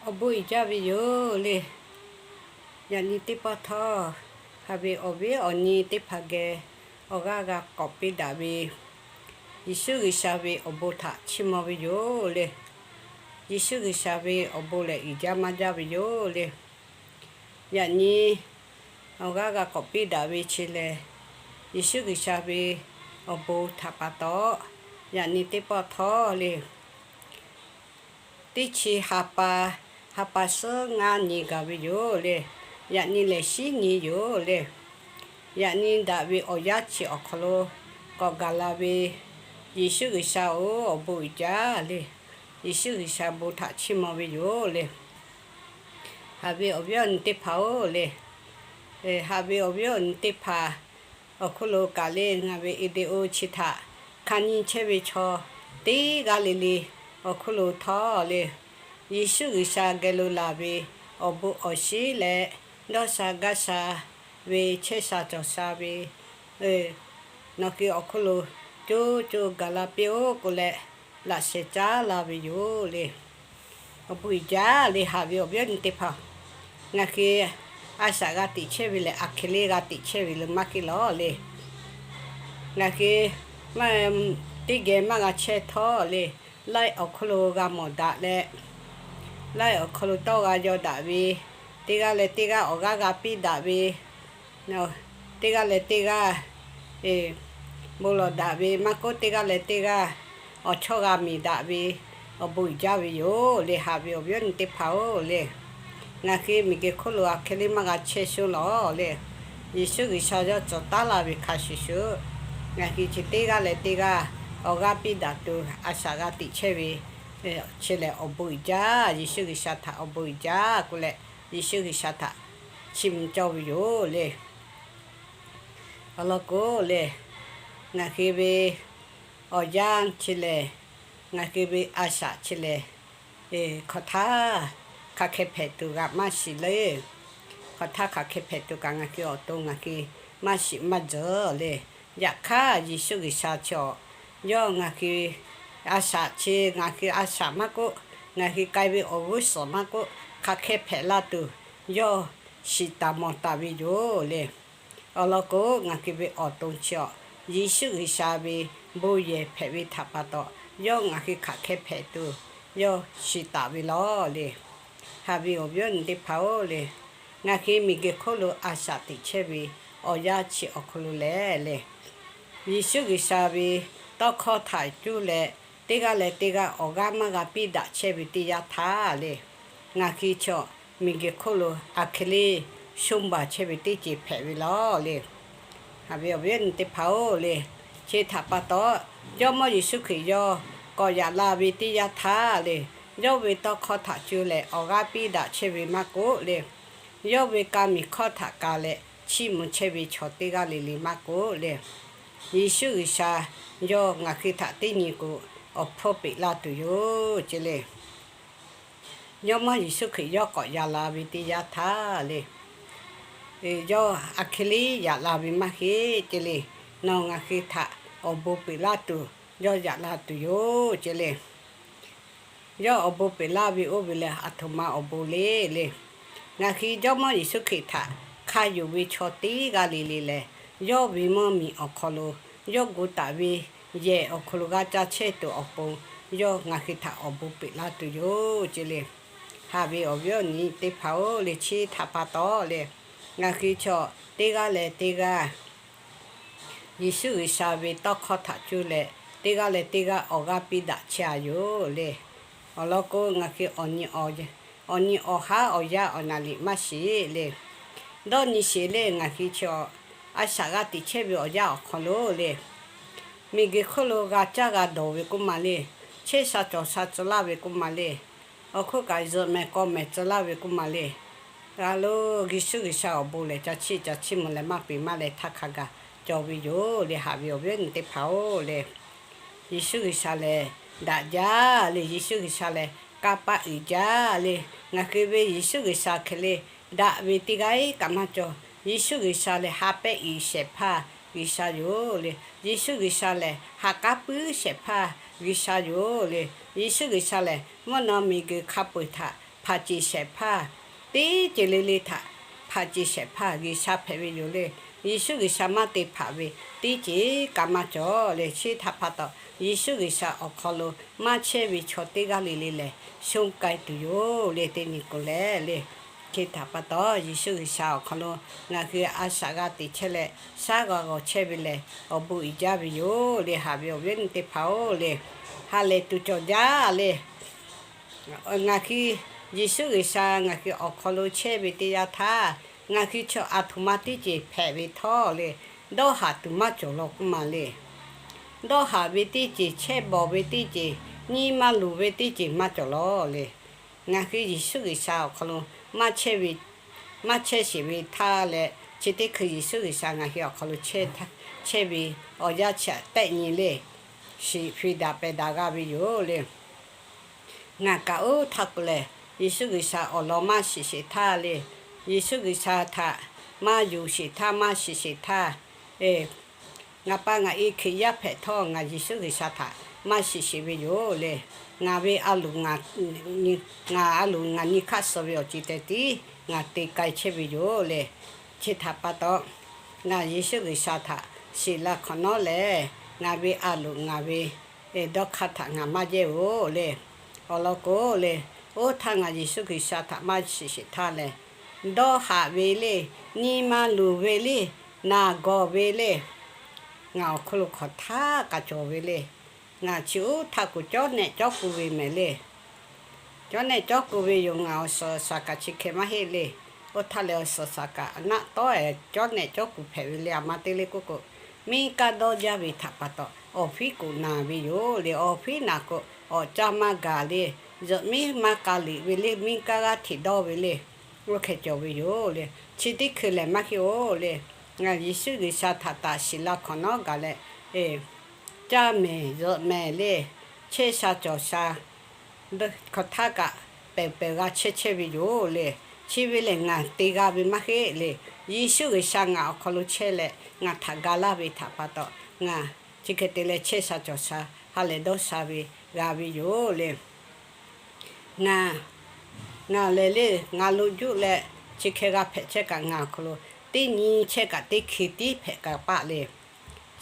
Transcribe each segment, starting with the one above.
Awˬ bon uiˍ jaˇ ve yoˬ le. Yaꞈ nyi teˇ pawˆ htawˇ, haꞈ ve awˬ viˉ awˬ nyi teˇ hpaˍ geh awˬ g'aˇ g'a k'awꞈ piˇ daꞈ ve Yeˍsuˆ G'uiˬsha ve awˬ bon htaꞈ chiˇ mvuh ve yoˬ le. Yeˍsuˆ G'uiˬsha ve awˬ bon lehˬ uiˍ jaˇ maˇ jaˇ ve yoˬ le. Yaꞈ nyi awˬ g'aˇ g'a k'awꞈ piˇ daꞈ ve chi lehˬ, Yeˍsuˆ G'uiˬsha ve awˬ bon htaꞈ pa taw, yaꞈ nyi teˇ pawˆ htawˇ le, teˇ chi ha pa, ha pa suhˉ ngaˇ nyi gaˬ ve yoˬ le. Yaꞈ nyi lehˬ shinˉ nyi yoˬ le. Yaꞈ nyi daꞈ ve awˬ yanˇ chi awˬ hk'aw lo k'awꞈ gaˬ la ve Yeˍsuˆ G'uiˬsha-oˬ, awˬ bon uiˍ jaˇ le. Yeˍsuˆ G'uiˬsha bon htaꞈ chiˇ mvuh ve yoˬ le. Haꞈ ve awˬ viˉ awˬ nyi teˇ hpaˍ-oˬ le, haꞈ ve awˬ viˉ awˬ nyi teˇ hpaˍ, awˬ hk'oˆ lo kaꞈ le ngaˬ ve video chi htaꞈ hk'a nyi chehˇ ve chaw teˇ g'aˇ le le awˬ hk'oˆ lo htawˇ le, Yeˍsuˆ G'uiˬsha geh lo laˬ ve awˬ bon awˬ shinˉ leh dawˇ sha gaˇ sha ve chehˇ sha cawˬ sha ve nawˬ hui awˬ hk'oˆ lo co co gaˬ la piˇ-oˆ k'oˆ leh laꞈ sheh caˉ la ve yoˬ le. Awˬ bon uiˍ jaˇ le. Haꞈ ve awˬ viˉ awˬ nyi teˇ hpaˍ, ngaˬ hui a shaꞈ g'a teꞈ chehˇ ve lehˬ, aˬ hk'e le g'a teꞈ chehˇ ve lo maˇ heˆ lawˬ le. Ngaˬ hui teˇ geh maˇ g'a chehˇ htawˇ le, live awˬ hk'oˆ lo g'a mawˬ daꞈ leh, live awˬ hk'aw lo tawˇ g'a yaw daꞈ ve, teˇ g'aˇ leh teˇ g'aˇ awˬ g'aˇ g'a piˇ daꞈ ve, teˇ g'aˇ leh teˇ g'aˇ bon lawˬ daꞈ ve maˇ k'oˆ, teˇ g'aˇ leh teˇ g'aˇ awˬ chawˇ g'a miˬ daꞈ ve, awˬ bon uiˍ jaˇ ve yoˬ le. Haꞈ ve awˬ viˉ awˬ nyi teˇ hpaˍ-oˬ le, ngaˬ hui miˬguiˬ hk'oˆ lo aˬ hk'e le maˇ g'a chehˇ shuˉ lawˬ le. Yeˍsuˆ G'uiˬsha yawˇ cawˬ taˉ laˇ ve hk'a shuˍ shuˍ, ngaˬ hui chi teˇ g'aˇ leh teˇ g'aˇ awˬ g'aˇ piˇ daꞈ tuˬ a shaꞈ g'a teꞈ chehˇ ve chi lehˬ, awˬ bon uiˍ jaˇ. Yeˍsuˆ G'uiˬsha htaꞈ awˬ bon uiˍ jaˇ k'oˆ leh, Yeˍsuˆ G'uiˬsha htaꞈ chiˇ mvuh cawˇ ve yoˬ le. Awˬ lawn k'o le, ngaˬ hui ve awˬ yanˇ chi lehˬ, ngaˬ hui ve a shaꞈ chi lehˬ, hk'aˬ htaˇ hk'aˬ hk'e hpehꞈ tuˬ g'a maˇ shiˍ le. Hk'aˬ htaˇ hk'aˬ hk'e hpehꞈ tuˬ kaꞈ ngaˬ hui awˬ to ngaˬ hui maˇ shiˍ maˇ jehˬ le. Yaꞈ hk'aˇ Yeˍsuˆ G'uiˬsha chi awˬ, yawˇ ngaˬ hui a shaꞈ chi, ngaˬ hui a shaꞈ maˇ k'oˆ, ngaˬ hui k'ai ve awˬ g'uˇ suhˍ maˇ k'oˆ, hk'aˬ hk'e hpehꞈ la tuˬ yawˇ shiˍ taˍ mawˬ taˍ ve yoˬ le. Awˬ lawn k'o, ngaˬ hui ve awˬ to chi awˬ, Yeˍsuˆ G'uiˬsha ve bon yehˬ hpehꞈ ve htaꞈ pa taw, yawˇ ngaˬ hui hk'aˬ hk'e hpehꞈ tuˬ yawˇ shiˍ taˍ ve lawˬ le. Haꞈ ve awˬ viˉ awˬ nyi teˇ hpaˍ-oˬ le, ngaˬ hui miˬguiˬ hk'oˆ lo a shaꞈ teꞈ chehˇ ve awˬ yanˇ chi awˬ hk'aw lo lehˬ le, Yeˍsuˆ G'uiˬsha ve tawˇ hkawˇ htaꞈ cuˇ leh teˇ g'aˇ leh teˇ g'aˇ awˬ g'aˇ maˇ g'a piˇ daꞈ chehˇ ve teˇ yanˇ htaˇ le, ngaˬ hui chi awˬ miˬguiˬ hk'oˆ lo aˬ hk'e le shonˇ baˬ chehˇ ve teˇ ceuˬ hpehꞈ ve lawˬ le. Haꞈ ve awˬ viˉ awˬ nyi teˇ hpaˍ-oˬ le, chi htaꞈ pa taw, Jawˇmawˇ Yeˍsuˆ Hkriꞈ yawˇ k'awꞈ yaꞈ la ve teˇ yanˇ htaˇ le, yawˇ ve tawˇ hkawˇ htaꞈ cuˇ leh awˬ g'aˇ piˇ daꞈ chehˇ ve maˇ k'oˆ le, yawˇ ve ka miˬ hkawˇ htaꞈ kaꞈ leh chiˇ mvuh chehˇ ve chaw teˇ g'aˇ le le maˇ k'oˆ le, Yeˍsuˆ G'uiˬsha yawˇ ngaˬ hui htaꞈ teˇ nyi k'o awˬ hpfuhˇ peꞈ laˇ tuˬ yoˬ ce le. Jawˇmawˇ Yeˍsuˆ Hkriꞈ yawˇ k'awꞈ yaꞈ la ve teˇ yanˇ htaˇ le, yawˇ aˬ hk'e le yaꞈ la ve maˇ heˆ ce le. Nawˬ ngaˬ hui htaꞈ awˬ bon peꞈ laˇ tuˬ yawˇ yaꞈ la tuˬ yoˬ ce le. Yawˇ awˬ bon peꞈ laˇ ve oˇ ve lehˬ, aˬ htoꞈ ma awˬ bon le le. Ngaˬ hui Jawˇmawˇ Yeˍsuˆ Hkriꞈ htaꞈ hk'a yonˍ ve chaw teˇ g'aˇ le le lehˬ, yawˇ ve mvuhˇ miˬ awˬ hk'aw lo, yawˇ gu taˍ ve yehˬ awˬ hk'aw lo g'a ca chehˇ tuˬ awˬ pon, yawˇ ngaˬ hui htaꞈ awˬ bon peꞈ laˇ tuˬ yoˬ ce le. Haꞈ ve awˬ viˉ awˬ nyi teˇ hpaˍ-oˬ le, chi htaꞈ pa taw le, ngaˬ hui chaw teˇ g'aˇ leh teˇ g'aˇ Yeˍsuˆ G'uiˬsha ve tawˇ hkawˇ htaꞈ cuˇ leh, teˇ g'aˇ leh teˇ g'aˇ awˬ g'aˇ piˇ daꞈ chehˇ a yoˬ le. Awˬ lawn k'o, ngaˬ hui awˬ nyi awˬ haˉ awˬ yaˇ awˬ naˍ liꞈ maˇ shiˍ le. Dawˇ nyi sheˍ le, ngaˬ hui chi a shaꞈ g'a teꞈ chehˇ ve awˬ yanˇ awˬ hk'aw lo le, miˬguiˬ hk'oˆ lo g'a caˇ g'a dawˬ ve k'oˆ ma le, chehˇ sha cawˬ sha tcuh laˇ ve k'oˆ ma le, awˬ hk'oˆ kaꞈ zuhꞈ mehˍ k'aw mehˍ tcuh laˇ ve k'oˆ ma le, a lo, Yeˍsuˆ G'uiˬsha awˬ bon lehˬ, ca chiˇ ca chiˇ mvuh leh maˇ peꞈ maˇ leh htaˇ hk'a gaˬ cawˬ ve yoˬ le. Haꞈ ve awˬ viˉ awˬ nyi teˇ hpaˍ-oˬ le, Yeˍsuˆ G'uiˬsha lehˬ daꞈ jaˇ le. Yeˍsuˆ G'uiˬsha lehˬ kanˇ paˆ uiˍ jaˇ le. Ngaˬ hui ve Yeˍsuˆ G'uiˬsha hk'e le daꞈ ve teˇ g'aˇ kaꞈ maˇ cawˬ. Yeˍsuˆ G'uiˬsha lehˬ ha pehˆ uiˍ shehˍ hpaˇ G'uiˬsha yoˬ le. Yeˍsuˆ G'uiˬsha lehˬ ha k'aˉ puiˉ shehˍ hpaˇ G'uiˬsha yoˬ le. Yeˍsuˆ G'uiˬsha lehˬ mvuhˇ naw miˬguiˬ hk'a peu-eˬ htaꞈ hpaˍ ceˬ shehˍ hpaˇ, teˇ ceuˬ le le htaꞈ hpaˍ ceˬ shehˍ hpaˇ G'uiˬsha hpehꞈ ve yoˬ le. Yeˍsuˆ G'uiˬsha maˇ te hpaˍ ve teˇ ceuˬ kaꞈ maˇ cawˬ le. Chi htaꞈ pa taw, Yeˍsuˆ G'uiˬsha awˬ hk'aw lo maˇ chehˇ ve chaw teˇ g'aˇ le le lehˬ, shonˇ k'ai tuˬ yoˬ le. Teˇ nyi k'o leh le, chi htaꞈ pa taw, Yeˍsuˆ G'uiˬsha awˬ hk'aw lo ngaˬ hui a shaꞈ g'a teꞈ chehˇ leh, shaˉ g'a g'awˬ chehˇ ve lehˬ, awˬ bon uiˍ jaˇ ve yoˬ le. Haꞈ ve awˬ viˉ awˬ nyi teˇ hpaˍ-oˬ le, ha lehˬ tuˬ cawˬ jaˇ le. Ngaˬ hui Yeˍsuˆ G'uiˬsha ngaˬ hui awˬ hk'aw lo chehˇ ve teˇ yanˇ htaˇ, ngaˬ hui chaw aˬ htoꞈ ma teˇ ceuˬ hpehꞈ ve htawˇ le, dawˇ haꞈ tuˬ maˇ cawˬ law k'oˆ ma le. Dawˇ haꞈ ve teˇ ceuˬ, chehˇ bawˬ ve teˇ ceuˬ, nyi ma luˬ ve teˇ ceuˬ maˇ cawˬ law le. Ngaˬ hui Yeˍsuˆ G'uiˬsha awˬ hk'aw lo maˇ chehˇ sheˍ ve htaˇ leh, chi teˇ hkui Yeˍsuˆ G'uiˬsha ngaˬ hui awˬ hk'aw lo chehˇ ve awˬ yanˇ chi aꞈ tehˆ nyi le, shiˍ hpiˍ daꞈ pehˬ daꞈ g'a ve yoˬ le. Ngaˬ kaꞈ oˇ htaˇ k'o lehˬ, Yeˍsuˆ G'uiˬsha awˬ lawn maˇ shiˍ sheˍ htaˇ le, Yeˍsuˆ G'uiˬsha htaꞈ maˇ yonˍ sheˍ htaˇ, maˇ shiˍ sheˍ htaˇ, ngaˬ pa ngaˬ e Hkriꞈ yaˇ hpehꞈ htawˇ, ngaˬ Yeˍsuˆ G'uiˬsha htaꞈ maˇ shiˍ sheˍ ve yoˬ le. Ngaˬ ve a loˍ, ngaˬ a loˍ ngaˬ nyi hk'aˇ suh ve awˬ ceuˬ tehꞈ tiˉ ngaˬ te k'ai chehˇ ve yoˬ le. Chi htaꞈ pa taw, ngaˬ Yeˍsuˆ G'uiˬsha htaꞈ shiˍ la hk'awꞈ nawˉ lehˬ, ngaˬ ve a loˍ ngaˬ ve dawˇ hk'aˇ htaꞈ ngaˬ maˇ jehˇ-oˬ le. Awˬ lawn k'o le, oˇ htaˇ ngaˬ Yeˍsuˆ G'uiˬsha htaꞈ maˇ shiˍ sheˍ htaˇ lehˬ, dawˇ haꞈ ve le, nyi ma luˬ ve le, naˬ gawˬ ve le, ngaˬ awˬ hk'aw lo hk'awꞈ htaˇ k'a cawˬ ve le. Ngaˬ chi oˇ htaˇ k'o cawˉ nehˆ cawˉ ku ve mehˍ le. Cawˉ nehˆ cawˉ ku ve yoˬ. Ngaˬ awˬ suhˍ shaˍ kaꞈ chi hkeh maˇ heˆ le. Oˇ htaˇ lehˬ awˬ suhˍ shaˍ kaꞈ naˆ tawˉ-e cawˉ nehˆ cawˉ ku hpehꞈ ve le. Aˬ ma te le k'oˆ k'o, miˇ kaˇ dawˇ jaˇ ve htaꞈ pa taw, awˬ fiˉ k'oˍ naˬ ve yoˬ le. Awˬ fiˉ naˬ k'o, awˬ caˇ maˇ gaˬ le. Zuhꞈ miˉ maˇ ka liꞈ ve le. Miˇ kaˇ g'aˇ hteꞈ dawˇ ve le. Oˇ hkeh cawˬ ve yoˬ le. Chi teˇ hkui lehˬ maˇ heˆ-oˬ le. Ngaˬ Yeˍsuˆ G'uiˬsha htaꞈ taꞈ shiˍ la hk'awꞈ nawˉ gaˬ leh, caˇ mehˍ zuhꞈ mehˍ le, chehˇ sha cawˬ sha hk'awꞈ htaˇ kaꞈ pehˬ pehˬ g'a chehˇ chehˇ ve yoˬ le. Chi ve lehˬ ngaˬ te g'a ve maˇ heˆ le. Yeˍsuˆ G'uiˬsha ngaˬ awˬ hk'aw lo chehˇ leh ngaˬ htaꞈ ga laˇ ve htaꞈ pa taw, ngaˬ chi hkeh te leh chehˇ sha cawˬ sha ha lehˬ dawˇ sha ve g'a ve yoˬ le. Ngaˬ, ngaˬ lehˬ le, ngaˬ lo juˆ leh chi hkeh g'a hpehꞈ chehˇ kaꞈ ngaˬ awˬ hk'aw lo teˇ nyi chehˇ kaꞈ teˇ hkui tiˉ hpehꞈ kaꞈ paˆ le.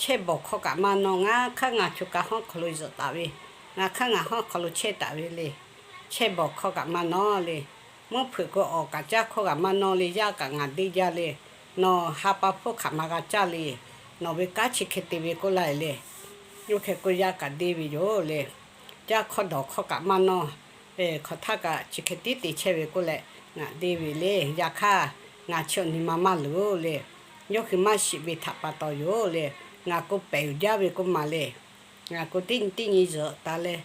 Chehˇ bawˬ hkawˇ kaꞈ maˇ nawˇ. Ngaˬ hk'aˇ ngaˬ chaw ka hawˉ hk'aw lo zuhꞈ taˍ ve, ngaˬ hk'aˇ ngaˬ hawˉ hk'aw lo chehˇ taˍ ve le. Chehˇ bawˬ hkawˇ kaꞈ maˇ nawˇ le. Mvuhˇ hpeuꞈ k'o awˍ kaꞈ caˇ hkawˇ kaꞈ maˇ nawˇ le. Yaˇ kaꞈ ngaˬ deˇ jaˇ le. Nawˬ ha pa hpawˇ hk'aˬ ma g'a caˇ le. Nawˬ ve kanˉ chi hkeh te ve k'oˆ laˇ le. Oˇ hkeh k'o yaˇ kaꞈ deˇ ve yoˬ le. Caˇ hkawˇ dawˬ hkawˇ kaꞈ maˇ nawˇ. Hk'awꞈ htaˇ kaꞈ chi hkeh tiˉ te chehˇ ve k'oˆ leh ngaˬ deˇ ve le. Yaꞈ hk'aˇ, ngaˬ chi awˬ nyi ma maˇ luˬ le. Yawˇ hui maˇ shiˍ ve htaꞈ pa taw yoˬ le. Ngaˬ k'o pehˬ uiˍ jaˇ ve k'oˆ ma le. Ngaˬ k'o teˇ nyi teˇ nyi zuhꞈ taˍ leh,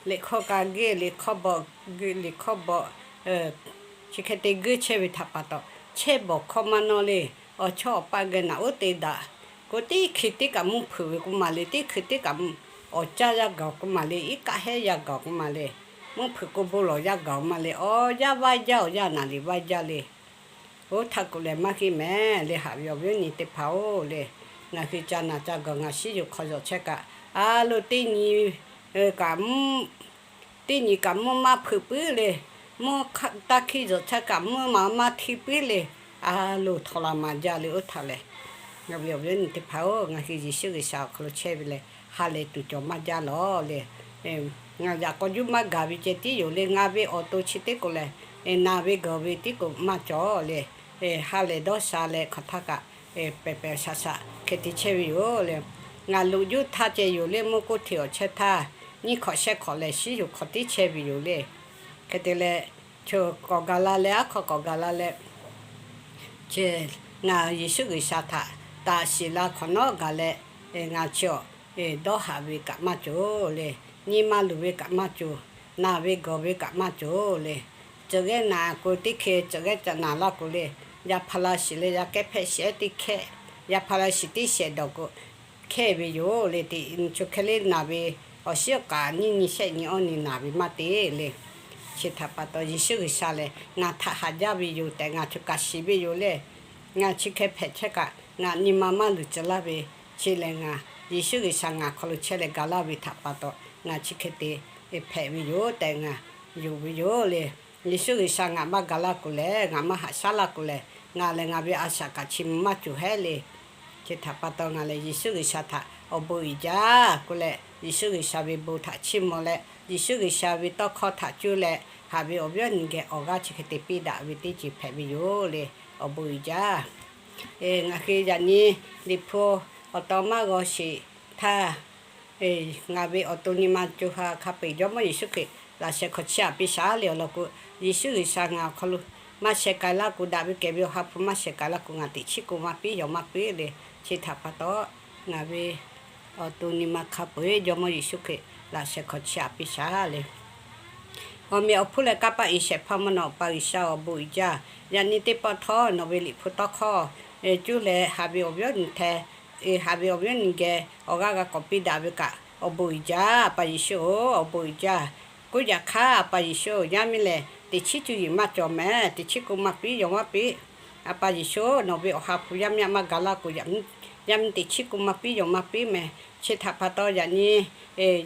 liꞈ hkawˇ ka geuˆ, liꞈ hkawˇ bawꞈ geuˆ, liꞈ hkawˇ bawꞈ chi hkeh te geuˆ chehˇ ve htaꞈ pa taw, chehˇ bawˬ hkawˇ maˇ nawˇ le. Awˬ chawˇ awˬ paˆ geh naꞈ uˉ te daꞈ. K'o teˇ hkui teˇ kaꞈ mvuhˇ hpeuꞈ ve k'oˆ ma le. Teˇ hkui teˇ kaꞈ awˍ caˇ yaˇ gaˬ k'oˆ ma le. Iˉ kaˆ hehˉ yaˇ gaˬ k'oˆ ma le. Mvuhˇ hpeuꞈ k'o bon lawˬ yaˇ gaˬ ma le. Awˬ yaˇ vaiˇ jaˇ, awˬ yaˇ naˬ liꞈ vaiˇ jaˇ le. Oˇ htaˇ k'o lehˬ maˇ heˆ mehˍ le. Haꞈ ve awˬ viˉ awˬ nyi teˇ hpaˍ-oˬ le, ngaˬ hui ca naˬ ca gaˬ ngaˬ shiˉ yoˬ hk'aw yawˬ chehˇ kaꞈ, a lo teˇ nyi kaꞈ mvuhˇ teˇ nyi kaꞈ mvuhˇ maˇ hpeuꞈ puiˉ le. Mvuhˇ taˇ hkiˇ yawˬ chehˇ kaꞈ mvuhˇ maˇ maˇ htiˇ puiˉ le. A lo htawꞈ la maˍ jaˇ le. Oˇ htaˇ lehˬ, ngaˬ ve awˬ viˉ awˬ nyi teˇ hpaˍ-oˬ, ngaˬ hui Yeˍsuˆ G'uiˬsha awˬ hk'aw lo chehˇ ve leh ha lehˬ tuˬ cawˬ maˇ jaˇ lawˬ le. Ngaˬ yaꞈ k'aw juˇ maˇ gaˬ ve ceh tiˉ yoˬ le. Ngaˬ ve awˬ to chi teˇ k'o lehˬ, naˬ ve gawˬ ve tiˉ k'o maˇ cawˬ le. Ha lehˬ dawˇ sha leh hk'awꞈ htaˇ kaꞈ pehˬ pehˬ shaꞈ shaꞈ hkeh te chehˇ ve yoˬ le. Ngaˬ loꞈ juˇ htaˇ ceh yoˬ le. Mvuhˇ k'oˆ hteꞈ awˬ chehˇ htaˇ, nyiˇ hk'awꞈ shehˆ hk'awꞈ lehˬ shiˉ yoˬ hk'aw tiˉ chehˇ ve yoˬ le. Hk'e te leh, chaw k'awꞈ gaˬ la leh, aˉ hk'aw k'awꞈ gaˬ la leh, ngaˬ Yeˍsuˆ G'uiˬsha htaꞈ taꞈ shiˍ la hk'awꞈ nawˉ gaˬ leh, ngaˬ chi awˬ dawˇ haꞈ ve kaꞈ maˇ cawˬ le. Nyi ma luˬ ve kaꞈ maˇ cawˬ. Naˬ ve gawˬ ve kaꞈ maˇ cawˬ le. Cawˬ g'ehˇ naˬ k'o teˇ hkeh cawˬ g'ehˇ ca naˬ laˇ k'o le, yaˇ hpaˍ la shiˍ leh yaˇ kehˉ hpehꞈ shehˍ ehˉ teˇ hkehˇ, yaˇ hpaˍ la shiˍ teˇ shehˍ dawˬ k'o hkehˇ ve yoˬ le. Teˇ nyi chaw hkeh le naˬ ve awˬ shiˉ awˬ k'aˍ nyiˇ nyi shehˆ nyi awˇ nyi naˬ ve maˇ te le. Chi htaꞈ pa taw Yeˍsuˆ G'uiˬsha lehˬ ngaˬ htaꞈ haꞈ jaˇ ve yoˬ tehꞈ ngaˬ chaw kaꞈ shiˍ ve yoˬ le. Ngaˬ chi hkeh hpehꞈ chehˇ kaꞈ ngaˬ nyi ma maˇ luˬ tcuh laˇ ve, chi lehˬ ngaˬ Yeˍsuˆ G'uiˬsha ngaˬ hk'aw lo chehˇ leh ga laˇ ve htaꞈ pa taw ngaˬ chi hkeh te hpehꞈ ve yoˬ tehꞈ ngaˬ yonˍ ve yoˬ le. Yeˍsuˆ G'uiˬsha ngaˬ maˇ gaˬ laˇ k'o lehˬ, ngaˬ maˇ haꞈ shaˉ laˇ k'o lehˬ, ngaˬ lehˬ ngaˬ ve a shaꞈ kaꞈ chi mvuh maˇ cawˬ hehˉ le. Chi htaꞈ pa taw ngaˬ lehˬ Yeˍsuˆ G'uiˬsha htaꞈ awˬ bon uiˍ jaˇ k'oˆ leh, Yeˍsuˆ G'uiˬsha ve bon htaꞈ chiˇ mvuh leh, Yeˍsuˆ G'uiˬsha ve tawˇ hkawˇ htaꞈ cuˇ leh, haꞈ ve awˬ viˉ awˬ nyi geh awˬ g'aˇ chi hk'e te piˇ daꞈ ve teˇ ceuˬ hpehꞈ ve yoˬ le. Awˬ bon uiˍ jaˇ. Ngaˬ hui yaꞈ nyi Liꞈ hpu awˬ taw maˇ g'aw sheˍ htaˇ, ngaˬ ve awˬ to nyi ma co ha hk'a peu-eˬ Jawˇmawˇ Yeˍsuˆ Hkriꞈ laꞈ sheh hk'aw chiˇ aꞈ piˇ shaˍ le awˬ lawn k'o, Yeˍsuˆ G'uiˬsha ngaˬ awˬ hk'aw lo maˇ sheh k'ai laˇ k'o, daꞈ ve kehˬ ve awˬ ha hpu maˇ sheh k'ai laˇ k'o, ngaˬ teꞈ chiˉ k'oˆ maˇ piˇ, yonˍ maˇ piˇ le. Chi htaꞈ pa taw, ngaˬ ve awˬ to nyi ma hk'a peu-eˬ Jawˇmawˇ Yeˍsuˆ Hkriꞈ laꞈ sheh hk'aw chiˇ aꞈ piˇ shaˍ le. Awˬ meꞈ awˬ hponˇ leh kanˇ paˆ iˍ shehˍ hpaˇ mvuhˇ naw Awˬ pa G'uiˬsha awˬ bon uiˍ jaˇ. Yaꞈ nyi teˇ pawˆ htawˇ nawˬ ve Liꞈ hpu tawˇ hkawˇ cuˇ leh haꞈ ve awˬ viˉ awˬ nyi htaꞈ, haꞈ ve awˬ viˉ awˬ nyi geh awˬ g'aˇ g'a k'awꞈ piˇ daꞈ ve kaꞈ awˬ bon uiˍ jaˇ. A pa Yeˍsuˆ-oˬ, awˬ bon uiˍ jaˇ. K'oˆ yaꞈ hk'aˇ, A pa Yeˍsuˆ, yaˇ miˇ lehˬ teꞈ chiˉ cuˇ yiˍ maˇ cawˬ mehˍ. Teꞈ chiˉ k'oˆ maˇ piˇ, yonˍ maˇ piˇ. A pa Yeˍsuˆ, nawˬ ve awˬ ha hpu yaˇ miˇ aꞈ maˇ gaˬ laˇ k'o, yaˇ miˇ teꞈ chiˉ k'oˆ maˇ piˇ, yonˍ maˇ piˇ mehˍ. Chi htaꞈ pa taw yaꞈ nyi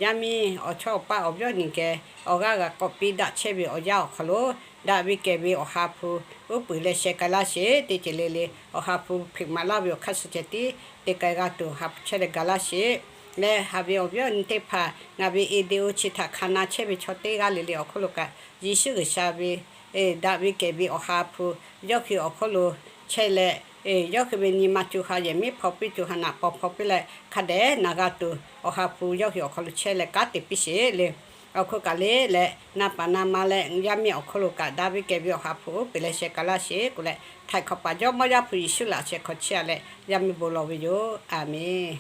yaˇ miˇ awˬ chawˇ awˬ paˇ awˬ viˉ awˬ nyi geh awˬ g'aˇ g'a k'awꞈ piˇ daꞈ chehˇ ve awˬ yanˇ awˬ hk'aw lo, daꞈ ve kehˬ ve awˬ ha hpu uˉ peunˍ leh sheh k'ai laˇ sheˍ. Teˇ ceuˬ le le awˬ ha hpu hpeꞈ maˍ laˇ ve awˬ hk'aˇ suh ceh tiˉ te k'ai g'a tuˬ awˬ ha hpu chehˇ leh gaˬ laˇ sheˍ. Leh haꞈ ve awˬ viˉ awˬ nyi teˇ hpaˍ ngaˬ ve video chi htaꞈ hk'a na chehˇ ve chaw teˇ g'aˇ le le awˬ hk'oˆ lo kaꞈ, Yeˍsuˆ G'uiˬsha ve daꞈ ve kehˬ ve awˬ ha hpu yawˇ hui awˬ hk'oˆ lo chehˇ leh, yawˇ hui ve nyi ma co ha yehˬ miˉ hpaw piˇ, co ha naꞈ paw hpaw piˇ leh hk'a dehꞈ na g'a tuˬ awˬ ha hpu yawˇ hui awˬ hk'aw lo chehˇ leh kanˉ te piˇ sheˍ le. Awˬ hk'oˆ kaꞈ le leh na paˍ na ma leh yaˇ miˇ awˬ hk'oˆ lo kaꞈ daꞈ ve kehˬ ve awˬ ha hpu uˉ peunˍ leh sheh k'ai laˇ sheˍ k'oˆ leh, htaiˍ hk'awꞈ paˍ Jawˇmawˇ Yaˇ hpu Yeˍsuˆ laꞈ sheh hk'aw chiˇ aꞈ leh yaˇ miˇ bon lawˬ ve yoˬ. A menˍ.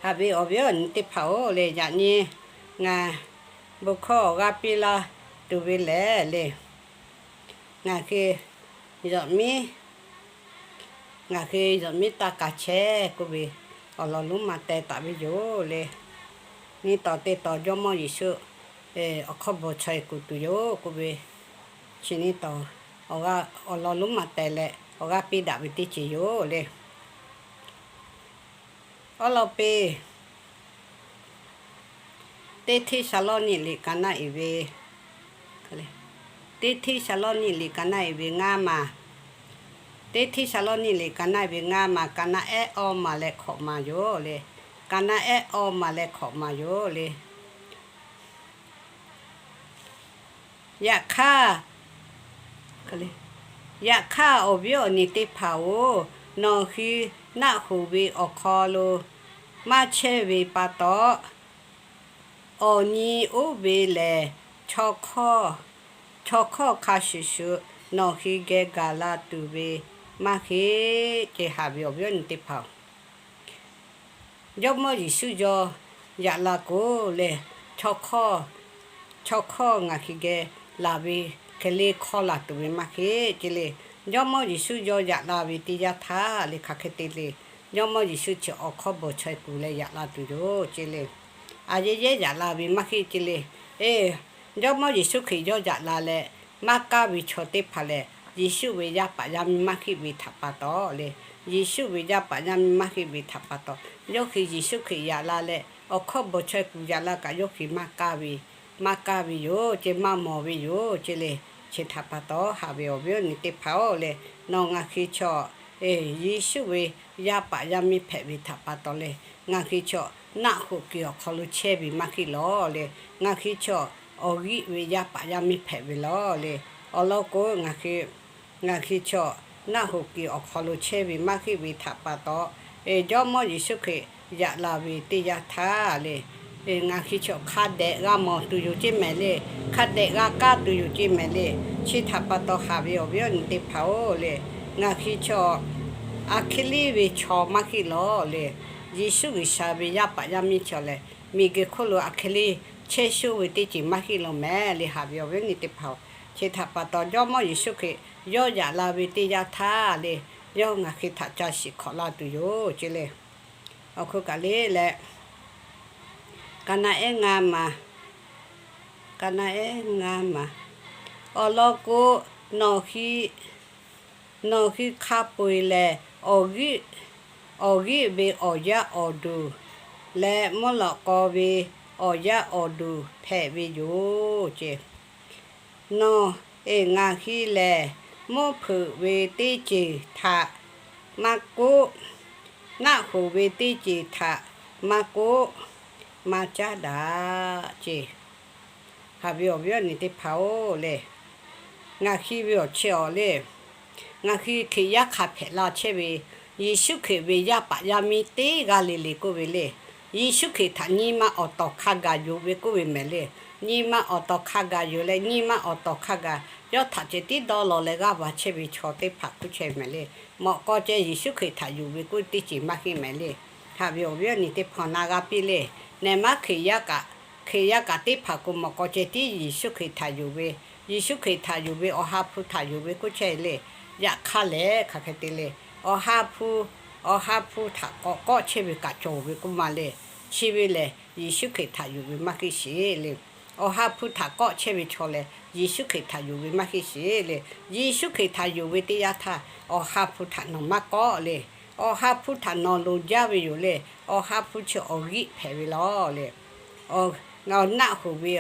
Haꞈ ve awˬ viˉ awˬ nyi teˇ hpaˍ-oˬ le, yaꞈ nyi ngaˬ bon hkawˇ awˬ g'aˇ piˇ laˇ tuˬ ve lehˬ le, ngaˬ hui, ngaˬ hui yawˬ miˉ taˇ k'a chehˇ k'oˆ ve awˬ lawn lonˉ ma teh taˍ ve yoˬ le. Nyi tawˍ te tawˍ Jawˇmawˇ Yeˍsuˆ awˬ hkawˇ bvuhˬ chaweh kuˬ tuˬ yoˬ k'oˆ ve, chi nyi tawˍ awˬ lawn lonˉ ma teh leh awˬ g'aˇ piˇ daꞈ ve teˇ ceuˬ yoˬ le. Awˉ lawˉ piˇ, teˇ Hteˇsaˍlawˇniˆ liꞈ ka naˆ iˍ ve, teˇ Hteˇsaˍlawˇniˆ liꞈ ka naˆ iˍ ve ngaˇ maˬ, teˇ Hteˇsaˍlawˇniˆ liꞈ ka naˆ iˍ ve ngaˇ maˬ, ka naˆ ehˉ awˇ maˬ leh hkawꞈ maˬ yoˬ le. Ka naˆ ehˉ awˇ maˬ leh hkawꞈ maˬ yoˬ le. Yaꞈ hk'aˇ, yaꞈ hk'aˇ awˬ viˉ awˬ nyi teˇ hpaˍ-oˬ, nawˬ hui naˆ hoꞈ ve awˬ hk'aw lo maˇ chehˇ ve pa taw, awˬ nyi oˇ ve lehˬ, chaw hkawˇ hk'a shuˍ shuˍ nawˬ hui geh gaˬ la tuˬ ve maˇ heˆ. Ceh haꞈ ve awˬ viˉ awˬ nyi teˇ hpaˍ-oˬ, Jawˇmawˇ Yeˍsuˆ yawˇ yaꞈ la k'o lehˬ, chaw hkawˇ ngaˬ hui geh laˬ ve hk'e le hkawˇ laˬ tuˬ ve maˇ heˆ ce le. Jawˇmawˇ Yeˍsuˆ yawˇ yaꞈ la ve teˇ yanˇ htaˇ le hk'aˬ hk'e te le, Jawˇmawˇ Yeˍsuˆ chi awˬ hkawˇ bvuhˬ chaweh kuˬ leh yaꞈ la tuˬ yoˬ ce le. A yehˉ yehˉ yaꞈ la ve maˇ heˆ ce le. Jawˇmawˇ Yeˍsuˆ Hkriꞈ yawˇ yaꞈ la leh maˇ kaˇ ve chaw teˇ hpaˍ lehˬ, Yeˍsuˆ ve yaˇ paˍ yaˇ miˇ maˇ heˆ ve htaꞈ pa taw le. Yeˍsuˆ ve yaˇ paˍ yaˇ miˇ maˇ heˆ ve htaꞈ pa taw, yawˇ hui Yeˍsuˆ Hkriꞈ yaꞈ la leh awˬ hkawˇ bvuhˬ chaweh kuˬ yaꞈ la kaꞈ yawˇ hui maˇ kaˇ ve, maˇ kaˇ ve yoˬ ce, maˇ mawˬ ve yoˬ ce le. Chi htaꞈ pa taw haꞈ ve awˬ viˉ awˬ nyi teˇ hpaˍ-oˬ le, nawˬ ngaˬ hui chaw Yeˍsuˆ ve yaˇ paˍ yaˇ miˇ hpehꞈ ve htaꞈ pa taw le, ngaˬ hui chaw naˆ hoꞈ kuiˬ awˬ hk'aw lo chehˇ ve maˇ heˆ lawˬ le. Ngaˬ hui chaw awˬ g'euˆ ve yaˇ paˍ yaˇ miˇ hpehꞈ ve lawˬ le. Awˬ lawn k'o, ngaˬ hui chaw naˆ hoꞈ kuiˬ awˬ hk'aw lo chehˇ ve maˇ heˆ ve htaꞈ pa taw, Jawˇmawˇ Yeˍsuˆ Hkriꞈ yaꞈ la ve teˇ yanˇ htaˇ le, ngaˬ hui chaw hk'a dehꞈ g'a mawˬ tuˬ yoˬ ce mehˍ le. Hk'a dehꞈ g'a kaˇ tuˬ yoˬ ce mehˍ le. Chi htaꞈ pa taw haꞈ ve awˬ viˉ awˬ nyi teˇ hpaˍ-oˬ le, ngaˬ hui chaw aˬ hk'e leˇ ve chaw maˇ heˆ lawˬ le. Yeˍsuˆ G'uiˬsha ve yaˇ paˍ yaˇ miˇ chaw lehˬ, miˬguiˬ hk'oˆ lo aˬ hk'e leˇ chehˇ shuˉ ve teˇ ceuˬ maˇ heˆ lawˬ mehˍ le haꞈ ve awˬ viˉ awˬ nyi teˇ hpaˍ-oˬ. Chi htaꞈ pa taw Jawˇmawˇ Yeˍsuˆ Hkriꞈ yawˇ yaꞈ la ve teˇ yanˇ htaˇ le, yawˇ ngaˬ hui htaꞈ ca shiˍ hk'awꞈ la tuˬ yoˬ ce le. Awˬ hk'oˆ kaꞈ le leh, ka naˆ ehˉ ngaˇ maˬ, ka naˆ ehˉ ngaˇ maˬ, awˬ lawn k'o, nawˬ hui hk'a peu-eˬ lehˬ, awˬ g'euˆ ve awˬ yaˇ awˬ duˬ leh mvuhˇ lawꞈ k'aw ve awˬ yaˇ awˬ duˬ hpehꞈ ve yoˬ ce. Nawˬ, ngaˬ hui lehˬ mvuhˇ hpeuꞈ ve teˇ ceuˬ htaꞈ maˇ k'oˆ, naˆ hoꞈ ve teˇ ceuˬ htaꞈ maˇ k'oˆ, maˇ caˉ daꞈ ce. Haꞈ ve awˬ viˉ awˬ nyi teˇ hpaˍ-oˬ le, ngaˬ hui ve awˬ chehˇ awˬ le, ngaˬ hui Hkriꞈ yaˇ hk'a hpehꞈ la chehˇ ve, Yeˍsuˆ Hkriꞈ ve yaˇ paˍ yaˇ miˇ teˇ g'aˇ le le k'oˆ ve le, Yeˍsuˆ Hkriꞈ htaꞈ nyi ma awˬ tawˍ hk'a gaˬ yonˍ ve k'oˆ ve mehˍ le. Nyi ma awˬ tawˍ hk'a gaˬ yonˍ leh, nyi ma awˬ tawˍ hk'a gaˬ yawˇ htaꞈ ceh tiˉ dawˇ law leh g'aˇ va chehˇ ve chaw teˇ hpaˍ k'oˆ chehˇ mehˍ le. Mawꞈ k'aw ceh Yeˍsuˆ Hkriꞈ htaꞈ yonˍ ve k'oˆ teˇ ceuˬ maˇ heˆ mehˍ le. Haꞈ ve awˬ viˉ awˬ nyi teˇ hpaˍ na g'a piˇ le. Nehˬ maˇ Hkriꞈ yaˇ kaꞈ, Hkriꞈ yaˇ kaꞈ teˇ hpaˍ k'o mawꞈ k'aw ceh tiˉ Yeˍsuˆ Hkriꞈ htaꞈ yonˍ ve, Yeˍsuˆ Hkriꞈ htaꞈ yonˍ ve, Awˬ ha hpu htaꞈ yonˍ ve k'oˆ chehˇ le. Yaꞈ hk'aˇ lehˬ hk'aˬ hk'e te le, Awˬ ha hpu, Awˬ ha hpu htaꞈ k'awꞈ k'awˆ chehˇ ve kaꞈ cawˬ ve k'oˆ ma le. Chi ve lehˬ Yeˍsuˆ Hkriꞈ htaꞈ yonˍ ve maˇ heˆ sheˍ le. Awˬ ha hpu htaꞈ k'awˆ chehˇ ve chaw lehˬ Yeˍsuˆ Hkriꞈ htaꞈ yonˍ ve maˇ heˆ sheˍ le. Yeˍsuˆ Hkriꞈ htaꞈ yonˍ ve teˇ yanˇ htaˇ Awˬ ha hpu htaꞈ nawˬ maˇ k'awˆ le. Awˬ ha hpu htaꞈ nawˬ loˍ jaˇ ve yoˬ le. Awˬ ha hpu chi awˬ g'euˆ hpehꞈ ve lawˬ le. Naˆ hoꞈ ve,